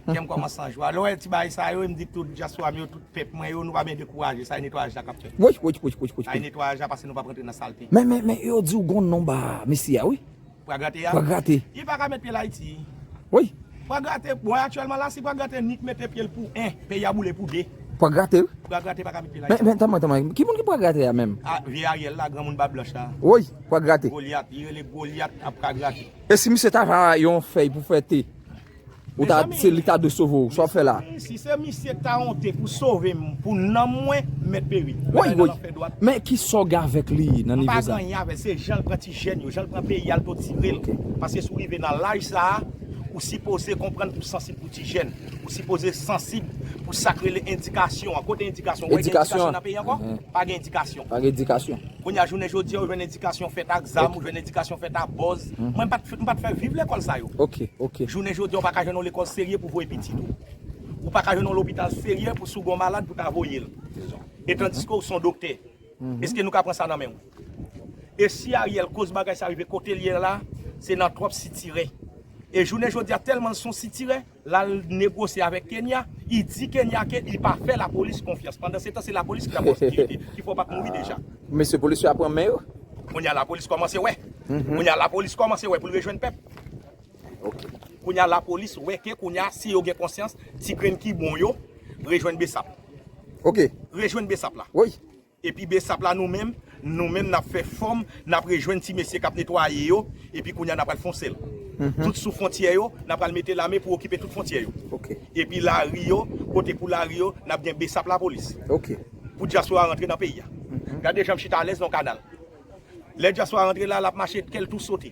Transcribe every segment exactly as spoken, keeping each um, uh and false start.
Kè m kòmanse an jwa. Lè w wè ti bagay sa yo, m di tout dyaspora m yo, tout pèp mwen yo, nou pa byen dekouraje. Sa e netwayaj la k ap fèt. Woy, woy, woy, woy, woy, Sa e woy. netwayaj la, paske nou p ap rantre nan salte. Men, men, men, yo di w gon non ba mesye a, wi. Pwa grate a? Pwa grate. Li pa ka met pye l Ayiti. Wi. Pwa grate, bon, aktyèlman la, si pwa grate nik mete pye l pou en, peyi a boule pou de. Pwa grate, wi. Pwa grate pa ka met pye l Men, Ayiti. men, tanman, tanman. Ki moun ki pwa grate a menm? Ah, vye Ariel la, granmoun bab blanch la. Woy, pwa grate. Golyat, li rele Golyat ap ka grate. E si misye ta va yon fèy pou fè te? Ou ta, Mezanmi, se li ta dwe sove w, sa w fè la? Mezanmi, si se misye k ta honte pou sove m, pou nanm mwen, m mèt peri. Woy, Bagay nan woy. Lanfè dwat. Men ki sa w gen avèk li nan M nivo pa sa? gen anyen avè l, se jan l pran ti jèn yo, jan l pran peyi a, l totire l. Ok. Paske si w rive nan laj sa a, ou sipoze konprann pou sansib pou ti jèn. Ou sipoze sansib pou sa k rele endikasyon an. Kote endikasyon? Ou wè gen Endikasyon. endikasyon nan peyi ankò? Mhm. Pa gen endikasyon. Pa gen endikasyon. Kounye a, jounen jodi a, ou jwenn endikasyon fèt ak zam, Ok. ou jwenn endikasyon fèt ak bòz. Mhm. Mwen, m pa t, m pa t fè viv lekòl sa yo. Ok, ok. Jounen jodi a, ou pa ka jwenn yon lekòl serye pou voye pitit ou. Ou pa ka jwenn yon lopital serye pou si w gen yon malad pou ta voye l. E tandiske ou se yon doktè. Mhm. Èske nou ka pran sa nan men w? E si Ariel koz bagay sa rive kote l ye la, se nan twòp sitirè. E jounen jodi a, tèlman l se yon sitirè, l al negosye avèk Kenya, li di Kenya ke li pa fè lapolis konfyans. Pandan se tan, se lapolis ki ta ba w sekirite, ki fè w pa t mouri deja. Mesye polis yo ap pran men yo? Kounye a, lapolis kòmanse wè. Mhm. Kounye a, lapolis kòmanse wè pou l rejwenn pèp. Ok. Kounye a, lapolis wè ke kounye a, si yo gen konsyans, ti grenn ki bon yo, rejwenn besap. Ok. Rejwenn besap la. Wi. Epi besap la, nou menm, nou menm, n ap fè fòm, n ap rejwenn ti mesye k ap netwaye yo, epi kounye a, n ap al fè yon sèl. Mhm. Tout sou fwontyè yo, n ap al mete lame pou okipe tout fwontyè yo. Ok. Epi lari yo, kote pou lari yo, n ap gen besap lapolis. Ok. Pou dyaspora rantre nan peyi a. Mhm. Gade jan m chita alèz nan kanal. Lè dyaspora rantre la, l ap mache, kè l tou sote.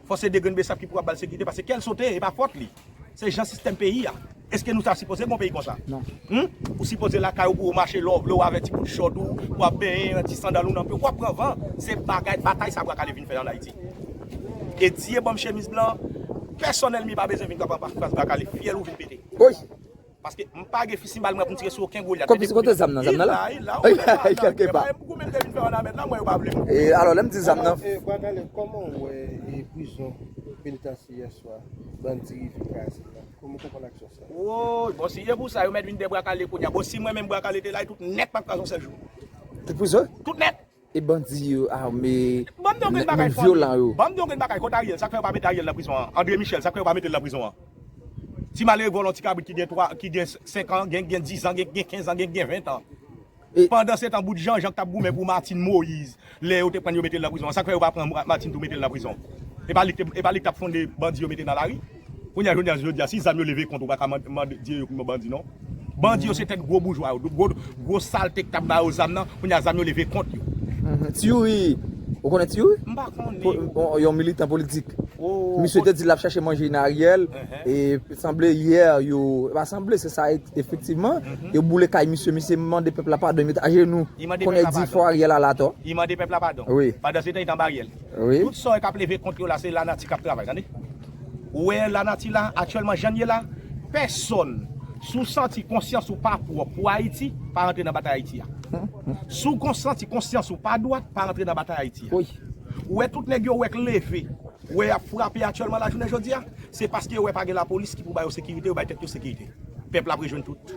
Fò se de grenn besap ki pou ap ba l sekirite, paske kè l sote, e pa fòt li. Se jan sistèm peyi a. Èske nou ta sipoze gen yon peyi konsa? Non. Hmm? Ou sipoze lakay ou pou w mache lè w vle, w avè ti bout chòt ou, w ap benyen, ti sandal ou nan pye w, w ap pran van. Se bagay, batay sa Bwa Kale vin fè ann Ayiti. E Dye ban m chemiz blan, pèsonèl mi pa bezwen vin kanpe anfas Bwa Kale, fyèl ou vin pete. Wi. Paske m pa gen fisi m pa al mwen pou m tire sou okenn Golyat. Kote, kote zam nan? Zam nan la? Li la, li la, wi, li la, li la. Kèlke pa. Epa, e pou goumen m te vin fè ann Amèd la, mwen yo pa vle m. E alò, lè m di zam nan. Bwa Kale, kòman w wè, e, prizon, penitansye yèswa, bandi rive kraze la? Kòman w konprann aksyon sa? Woy, bon, si e pou sa, yo mèt vin dè Bwa Kale kounye a. Bon, si mwen menm Bwa Kale te la, e tout nèt m ap kraze yon sèl jou. Tout prizon? Tout nèt. E bandi yo ame, Ban m di yon grenn nèg bagay, vyolan yo. Ban m di yon grenn bagay kont Ariel. Sa k fè yo pa mete Ariel nan prizon an? André Michel, sa k fè yo pa mete l nan prizon an? Ti malere vòlò, ti kabrit ki gen twa, ki gen senk an, gen, gen diz an, gen, gen kenz an, gen, gen ven an. E pandan se tan, bout Jean Jean k t ap goumen pou Martine Moïse, lè yo te pran l, yo mete l nan prizon an. Sa k fè yo pa pran Ma-, Martine tou mete l nan prizon? E pa li k te, e pa li k t ap fonde bandi yo mete nan lari? Kounye a, jodi a, jodi a, si zam yo leve kont ou, pa ka mande, mande, di yo bandi, non. Bandi yo se tèt gwo boujwa yo, gwo, gwo salte k t ap ba yo zam nan, kounye a zam yo leve kont yo. Mhm. Ti Youri, ou konnen Ti Youri? M pa konnen. Po-, yon, yon militan politik. Oh, misye te di l ap chache manje nan Ariel, mhm, e sanble yè yo, pa sanble, se sa e-, efektivman, mhm, yo boule kay misye, misye mande pèp la padon, yo t ajenou, kounye a di fò Ariel al atò. Li mande pèp la padon. Wi. Pandan se tan, li t anba Ariel. Wi. Tout sa yo k ap leve kont yo la, se lanati k ap travay, tande. Ou wè lanati la, aktyèlman, jan l ye la, pèsonn, si w santi konsyans ou pa pwòp pou Ayiti, pa rantre nan batay Ayiti a. Si w kon-, santi konsyans ou pa dwat, pa rantre nan batay Ayiti a. Wi. Ou wè tout nèg yo wè k leve, ou wè y ap frape aktyèlman la jounen jodi a, se paske yo wè pa gen lapolis ki pou ba yo sekirite, yo bay tèt yo sekirite. Pèp la ap rejwenn tout.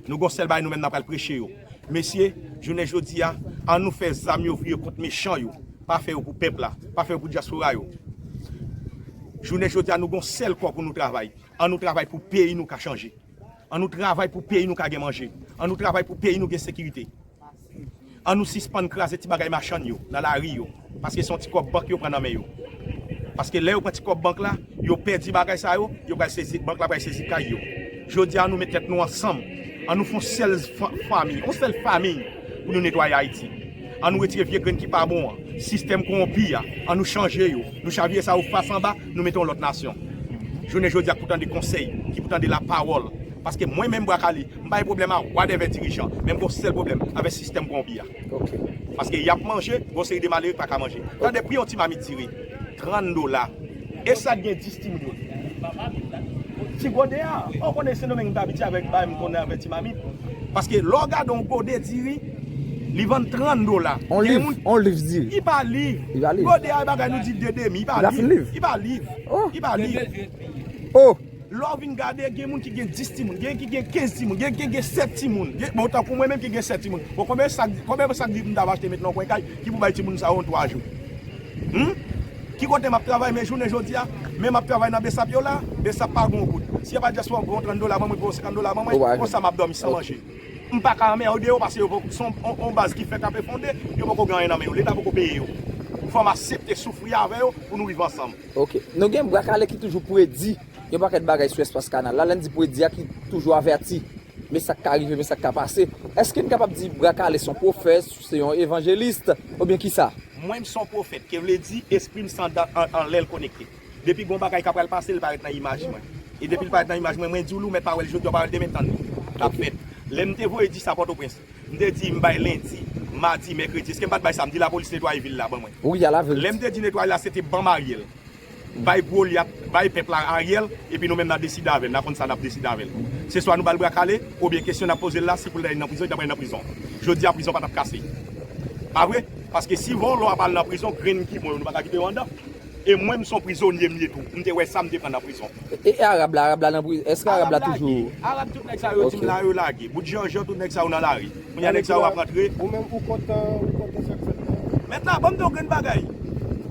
Nou gon sèl bagay nou menm n ap pral preche yo. Mesye, jounen jodi a, ann nou fè zam yo vire kont mechan yo. Pa fè yo pou pèp la, pa fè yo pou dyaspora yo. Jounen jodi a, nou gon sèl kò pou nou travay. Ann nou travay pou peyi nou ka chanje. Ann nou travay pou peyi nou ka gen manje. Ann nou travay pou peyi nou gen sekirite. Ann nou sispann kraze ti bagay machann yo nan lari yo, paske se yon ti kòb bank yo pran nan men yo. Paske lè yo pran ti kòb bank la, yo pèdi bagay sa yo, yo pral sezi, bank la pral sezi kay yo. Jodi a, ann nou met tèt nou ansanm, ann nou fè yon sèl fa-, fanmi, yon sèl fanmi pou nou netwaye Ayiti. Ann nou retire vye grenn ki pa bon an, sistèm kowonpi a, ann nou chanje yo. Nou chavire sa yo fas anba, nou mete yon lòt nasyon. Jounen jodi a, k pou tande konsèy, ki pou tande lapawòl. Paske mwen menm, Bwa Kale, m pa gen pwoblèm a whatever dirijan, men m gon sèl pwoblèm avèk sistèm kowonpi a. Ok. Paske y ap manje, gon seri de malere ki pa ka manje. Tande pri yon ti mamit diri, trant dola. E sa k gen dis timoun yo. Ti gode a, ou konnen Sendomeng m t abitye avèk bagay m konnen avèk ti mamit. Paske lè w gade yon gode diri, li vann trant dola. On liv, on liv diri. Li pa liv. Li pa liv. Gode a, e bagay nou di de demi, li pa liv. Li pa liv. Oh. Li pa liv. Oh. Lè w vin gade, gen moun ki gen dis timoun, gen ki gen kenz timoun, gen ki gen sèt timoun. Gen, bon, tankou mwen menm ki gen sèt timoun. Bon, konbyen sak, konbyen sak di m ta va achte met nan yon kwen kay ki pou bay timoun sa yo yon twa jou? Hmm? Ki kote m ap travay, men jounen jodi a, men m ap travay nan Besap yo la, Besap pa gen yon goud. Si y ap a dyaspora, pran trant dola ban mwen, pran senkant dola ban mwen, konsa m ap dòmi san manje. M pa ka anmède yo paske yo poko, se yon, yon, yon baz ki fèk ap efondre, yo poko gen anyen nan men yo. Leta poko peye yo. Fò m aksepte soufri avè yo pou nou viv ansanm. Ok. Nou gen Bwa Kale ki toujou predi yon pakèt bagay sou espas kanal la. Lè n di predi a ki toujou avèti. Men sa k ka rive, men sa k ka pase. Èske n kapab di Bwa Kale se yon pwofèt, se yon evanjelis, oubyen kisa? Mwen, m se yon pwofèt, ke vle di espri m se andan, an, anlè l konekte. Depi gon bagay ka pral pase, l parèt nan imaj mwen. E depi l parèt nan imaj mwen, mwen di w li, ou mèt pa wè l jodi a, ou pa wè l demen, tann li. L ap fèt. Lè m te voye di sa Pòtoprens, m te di m bay lendi, madi, mèkredi. Èske m pa t bay sa? M di lapolis netwaye vil la ban mwen. Wi, a la vérité. Lè m te di netwaye la, se te ban m Ariel. Bay Gwolyat, bay pèp la Ariel, epi nou menm n a deside avè l, n a konn sa n ap deside avè l. Se swa nou ba l Bwa Kale, oubyen kesyon n ap poze l la, si pou l ta al nan prizon, li ta pral nan prizon. Jodi a, prizon pa t ap kase. Pa vre? Paske si vòlò a pral nan prizon, grenn ki bon yo, nou pa ka kite yo anndan. E mwen, m se yon prizonye m ye tou. M te wè sa, m te pran nan prizon. E, e Arab la, Arab la nan prizon. Èske Arab la toujou? Arab tout nèg sa yo di m la, yo lage. Bout Jean Jean, tout nèg sa yo nan lari. Kounye a nèg sa yo ap rantre. Ou menm ou kontan, ou kontan sa k fèt la? Mèt la, ban m di w yon grenn bagay.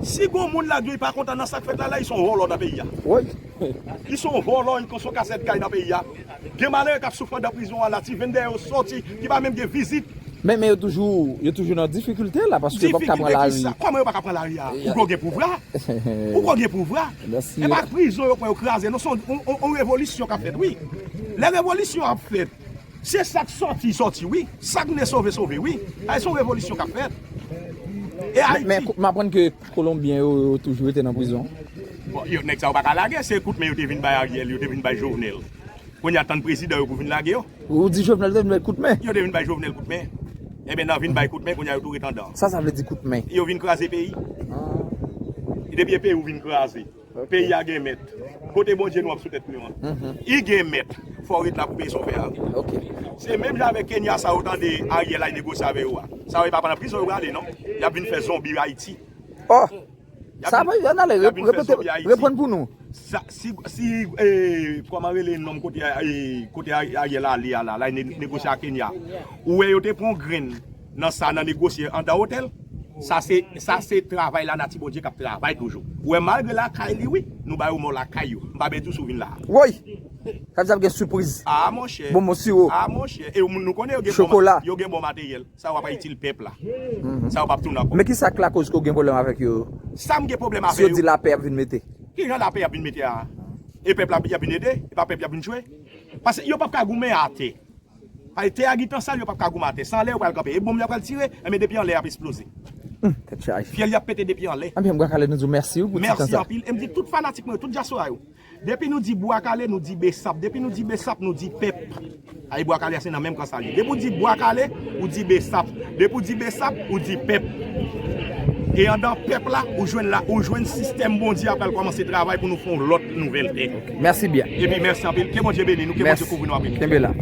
Si gon moun la di w li pa kontan nan sa k fèt la, la, li se yon vòlò nan peyi a. Wi. Li se yon vòlò, li konstwi yon kasèt kay nan peyi a. Gen malere k ap soufri anndan prizon an la, ti venn dèyè yo sòti, ki pa menm gen vizit. Men, men yo toujou, yo toujou nan difikilte la, paske yo p ap ka pran lari. Difikilte kisa? Kòman yo pa ka pran lari a? Ou kwè w gen pouvwa? Ou kwè w gen pouvwa? E pa prizon yo pran yo kraze, non, se yon, yon, yon, yon revolisyon k ap fèt, wi. Lè revolisyon ap fèt, se sa k sòti, sòti, wi. Sa k vle sove, sove, wi. Ay, se yon revolisyon k ap fèt. E Ayiti. Men, men, m aprann ke Kolonbyen yo, yo toujou rete nan prizon. Bon, yo, nèg sa yo pa ka lage, se kout men yo te vin bay Ariel, yo te vin bay Jovenel. Kounye a tann prezidan yo pou vin lage yo. Ou di Jovenel te vin bay kout men? Yo te vin bay Jovenel kout men. Enben, nan vin bay kout men, kounye a yo tou ret anndan. Sa, sa vle di kout men? Yo vin kraze peyi. Ah. Depi e peyi ou vin kraze. Ok. Peyi a gen mèt. Kote Bondye nou ap sou tèt nou an? Mhm. I gen mèt. Fò w ret la pou peye sa w fè a. Ok. Se menm jan avèk Kenya sa yo tande Ariel al negosye avè yo a. Sa yo pa pran nan prizon yo prale, non. Y ap vin fè zonbi Ayiti. Oh! Sa va, y ann ale, repete, reprann pou nou. Sa, si, si, eh, kòman rele nonm kote, eh, kote Ariel ale a la, la, ne-, negosye ak Kenya. Ou wè yo te pran yon grenn nan sa, nan negosye anndan otèl. Sa se, sa se travay lanati Bondye k ap travay toujou. Ou wè, malgre lakay li, wi, nou ba yo mò lakay yo. M pa bezwen di w si w vin la. Woy! Sa vle di ap gen sipriz. Ah, monchè. Bonbon siwo. Ah, monchè. E nou konnen yo gen bon, chokola, yo gen bon materyèl. Sa yo ap itil pèp la. Mhm. Sa yo p ap tounen ankò. Men ki sa k lakoz ke w gen pwoblèm avèk yo? Sa m gen pwoblèm avè yo. Si yo di lapè y ap vin mete. Ki jan lapè y ap vin mete a? E pèp la y ap vin ede? E pa pèp y ap vin tchwe? Paske yo p ap ka goumen atè. Paske tè a gentan sal, yo p ap ka goumen atè. Se anlè yo pral kanpe. E bonm yo pral tire, enben depi anlè y ap esploze. Hmm, tèt chaje. Fyèl y ap pete depi anlè. Anpil, m pral kale nou di w mèsi wi pou ti tan sa. Mèsi anpil. E m di tout fanatik mwen yo, tout dyaspora yo. Depi nou di Bwa Kale, nou di Besap. Depi nou di Besap, nou di pèp. Ay, Bwa Kale a se nan menm kan sa l ye. Depi w di Bwa Kale, ou di Besap. Depi w di Besap, ou di pèp. E anndan pèp la, ou jwenn la, ou jwenn sistèm Bondye a pral kòmanse travay pou nou fè yon lòt nouvèl tè. Mèsi byen. Epi mèsi anpil. Ke Bondye beni nou, ke Bondye kouvri nou avèk. Kenbe la.